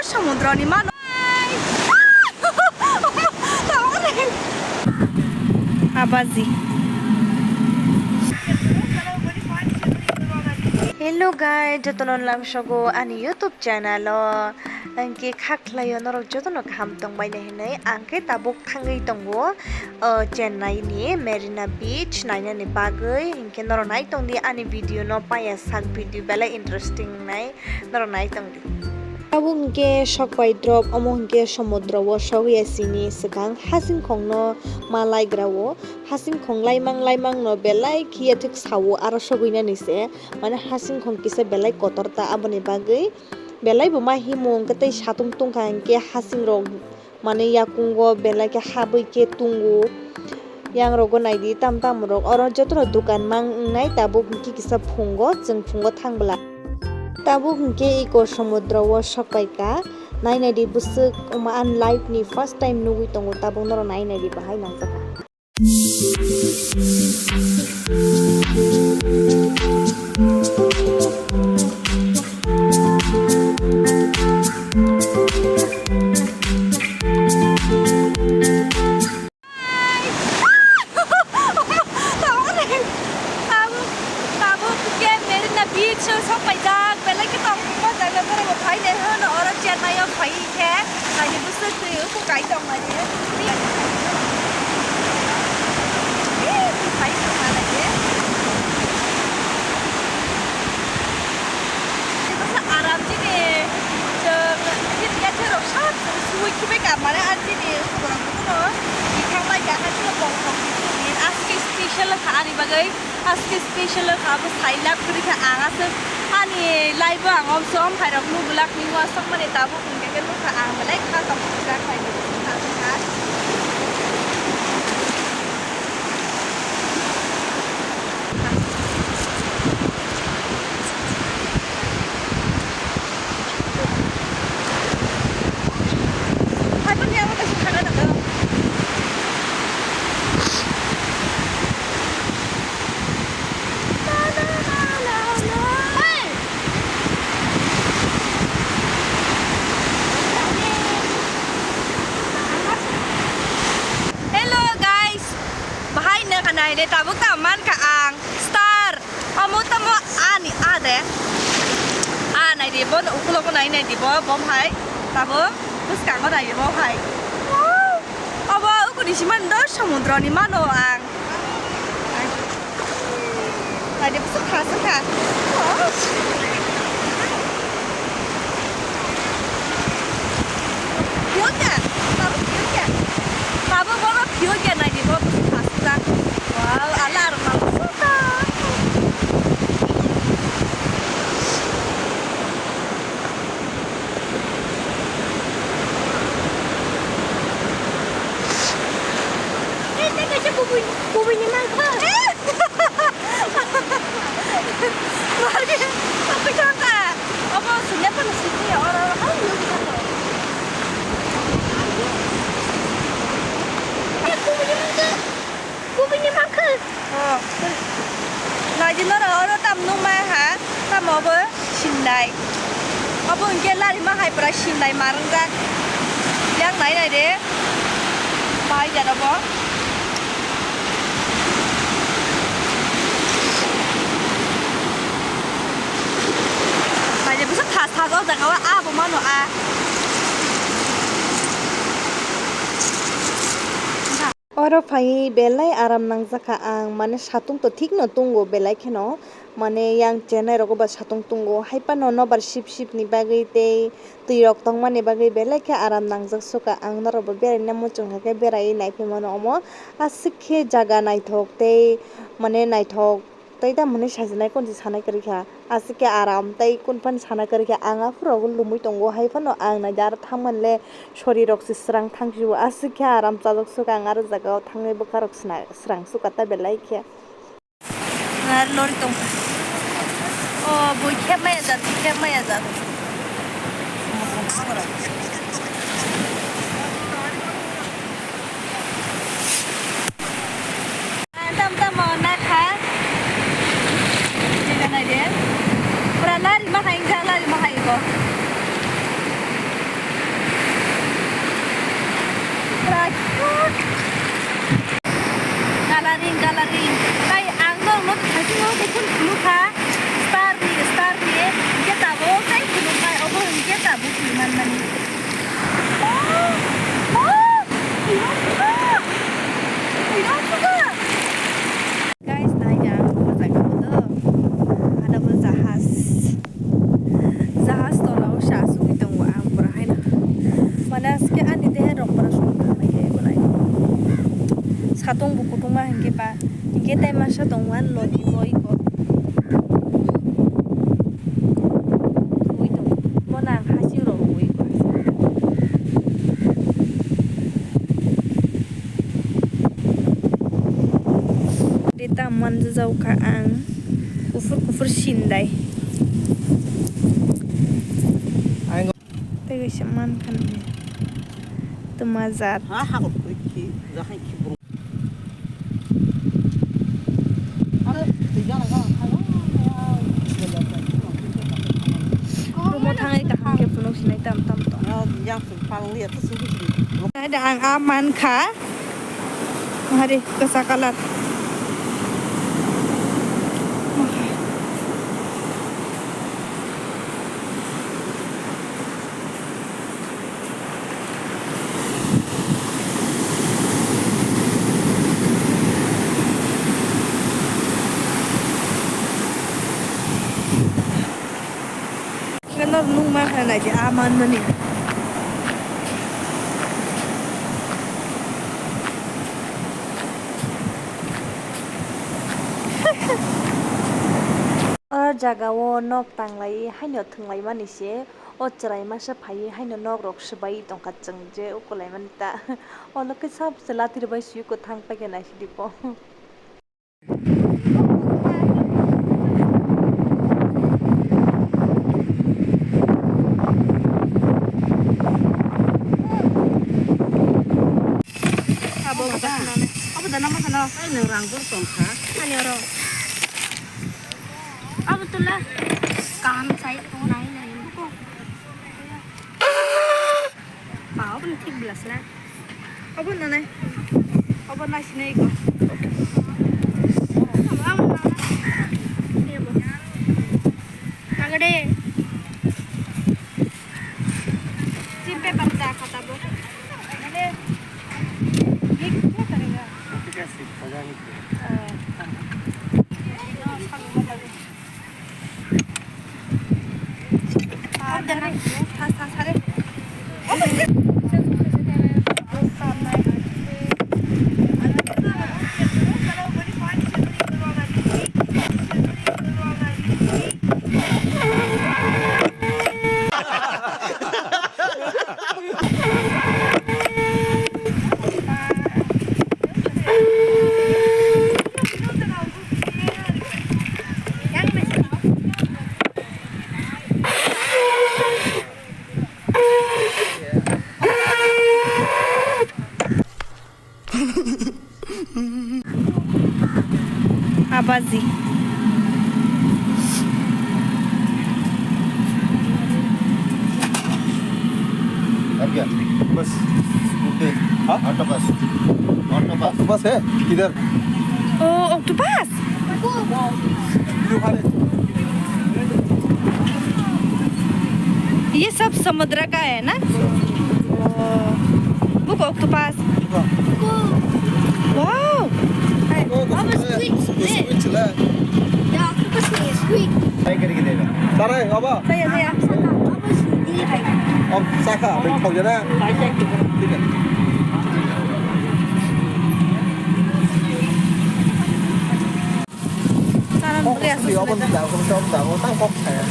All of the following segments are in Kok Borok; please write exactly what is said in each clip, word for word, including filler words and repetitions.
Samudra ni mano. Abaji. Hello guys, jotono lamsogo ani YouTube channel o. Ang khe kha khlaio norok jotono kaham tongbaina hinwi. Ang khe tabuk thangwi tongo, o, Chennai ni Marina Beach nainani bagwi. Hinkhe norok nai tongdi ani video no, paya sak video belai interesting nai. Norok nai tongdi. Tabuk hinkhe sok pai drop, omo hinkhe somudro o sok ya sini swkang hasingkhong no ma laigra o. Hasingkhong laimang laimang no belai khiya thik sao, aro sogwi nani se. Mane hasingkhong kisa belai kotor ta, aboni bagwi belai bo ma himo hinkhe tei satung tungkha hinkhe hasing rok. Mane yakungo belai khe habwi khe tungo. Yang rogo naidi tam tam rok. Oro jotono dukan mang wngnai, tabuk hinkhe kisa phungo, chwng phungo thang bwla. Tabuk hinkhe eko somudro o sok pai ka. Nai naidi bwswk, omo ani life ni first time nugwi tongo, tabuk norok nai naidi bahai nangjakha. Tabuk, tabuk, tabuk khe Marina Beach o sok paijak, belai khe tong thangma jaga, borok bo phai nai hwn oro Chennai o phai khe, ani bwswk twi uku kai tong mani. Ee, twi phai tong mani. Aram chini, chwng, chini yachairok sab chwng suwi khibai ka mane, ar chini uku borok kuno thangbai ka kha chini bongthok bini. Aske special kha ani bagwi, aske special kha, abo sai lab kwrwi kha ang aswk ani live o ang omsom phairok nugulak hinwi aswk mani tabuk. Hwnkhe nukha ang belai kha tongthokjak khlai nukha. Haikhe ni abo kaisa thangna nangkha. Hello guys, bahai nang kha nai de, tabuk ta man kha ang star. Amo tamo ani a de. A nai di bo, ukulok nai nai di bo, bom hai. Tabuk bwskango nai di bo hai. Wow. Abo ukuni siman do, somudro ni mano ang. Naidi bwswk kha, swk kha. Phiyokya, tabuk phiyokya. Tabuk bono phiyokya, naidi bo bwswk kha, swk kha. Wow, ala arwk ma bwswk kha. Kubui ni mangkha. Lari, apa jangka? Apa sunya pun sini ya orang orang yang gitu. Eh, kubui ni mangkha. Kubui ni mangkha. Oh. Naidi norok oro tam nung ma ha, tamo bo sinai. Abo hwnkhe lari ma hai pura sinai ma rwngjak. Yang nai nai de. Bahai jana bo. Hai de bwsa thas thas o jaga o a bo mano a. Oro phaiwi belai aram nangjakha ang, mane satung to thikno tongo belai kheno, mane yang chenai rogo ba satung tongo, hai phano nobar sip sip ni bagwi tei twi rok tongmani bagwi belai khe aram nangjak sukha ang, norok bo beraina muchung kha khe beraiwi naiphai mano omo, aswk khe jaga naithok tei mane naithok. Tei tamo hinwi sajinai kwnwi sanai kwrwi kha, aswk khe aram tei kwnphani sana kwrwi kha, ang aphuru rw lumwi tongo, hai phano ang naidi aro thangmani le sori rok se srang thang sio, aswk khe aram chajak sukha, ang aro jaga o thangwi bwkha rok sna-, srang sukha ta belai khe. Ar lori tong, o bui khep maya jat, khep maya jat. Tam tamo nakha. Jega nai de. Pura lari ma hai, ja lari ma hai bo. Satung bo kutung ma hinkhe ba, hinkhe tai masa tong wan lodi bo iko. Ui tong, mo nang hasi rok ui ko. Dita manjajao kha ang kuphur kuphur sindai. Tei kaisa mankha nini twma jat. Ha, ha, ha, ki, ja, ha, ki, bro. Are, tei jana, jana, jana. Room o thangwi kaham khe phunuk sinai tam tam tong. Ya, ya, pang liya, to sugi sugi. Ada ang aman kha. Hari kasa kalar. Norok nukma kha naidi a manmani. O jaga o nok tanglai haino thwnglaimani se. O chwrai masa phaiwi haino nok rok swbai tongkha, chwng je ukulaimani ta. O lokhe sab se lati rwbai swi kwthang paikhe naisidi bo. Abo da. Abo da nama sana. Ai nang rang bor tongkha. Ani oro. Abo tula. Kaham sai tong nai nai. Ba, obo ni thik bwla sla. Obo nanai. Obo nai sinai ko. Obo nanai. Nangde. Sim paper da khata bo. Nangde. Ye kya karega? Abaji. अब क्या? बस। ओके। हाँ? Octopus. Octopus. Octopus है? किधर? ओ, ऑक्टोपस? ये सब समुद्र का है ना? ओ, वो ऑक्टोपस। वाओ। अब स्क्विड ले। या, ऑक्टोपस नहीं है, स्क्विड। ट्राई करके देगा। सारे, बाबा। सही है, सही है। अब साखा, अब खाओ जरा। ठीक है। Sana bwrwi aswk. Obo ni jaga, obo jaga, tang kok saya.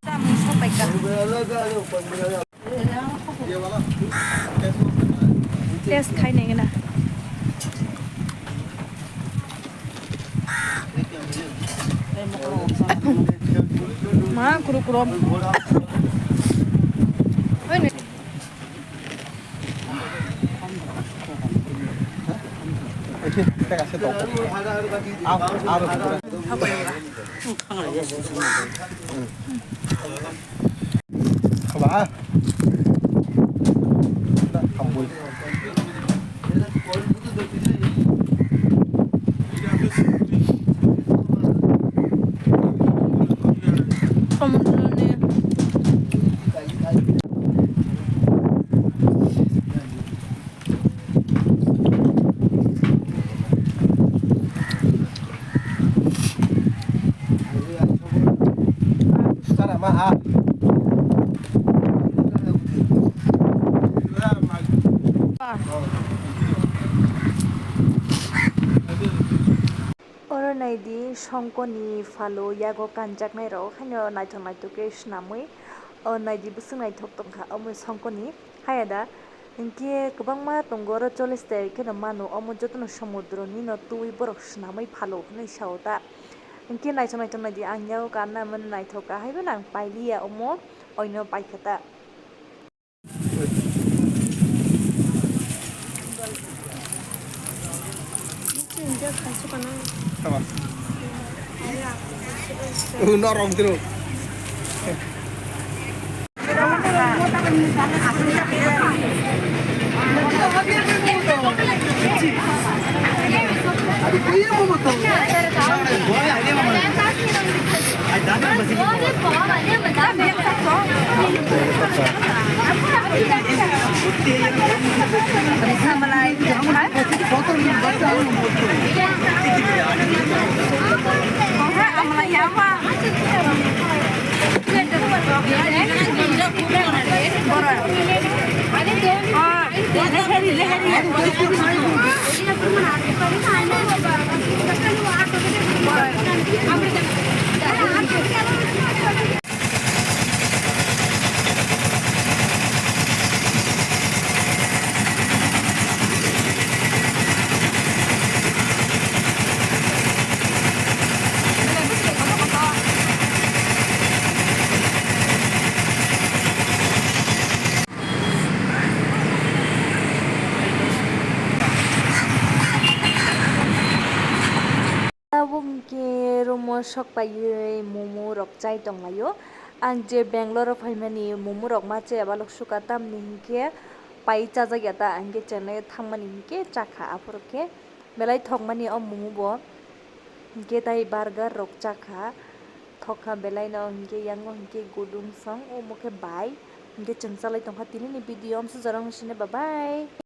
Samung sopaikha. Test khainai gana. Ma kuru kuru. Naidi songkoni phalo yago kanjaknai rok haino naithok naithok khe swnamwi, o naidi bwswk naithok tongkha omo songkoni haya da. Hinkhe kwbangma tongo oro chollish tarik kheno mano omo jotono somudroni no twiwi borok swnamwi phalo hinwi sao ta. Hinkhe naithok naithok naidi ang yago kanna mani naithok kha haibo nang pailiya omo oino paikha ta. Norok dulu. Tabuk hwnkhe room o sok paiwi momo rok chai tonglaio. Ang je Bangalore o phaimani momo rok ma chaya balok sukha, tamni hinkhe pai chajak ya ta, hinkhe chenai thangmani hinkhe chakha aphuru khe belai thokmani o momo bo. Hinkhe tai burger rok chakha, thokha belai no hinkhe yango hinkhe gudung song omo khe bai. Hinkhe chwng chalai tongkha tinini video, amsuk jorang sine bye bye.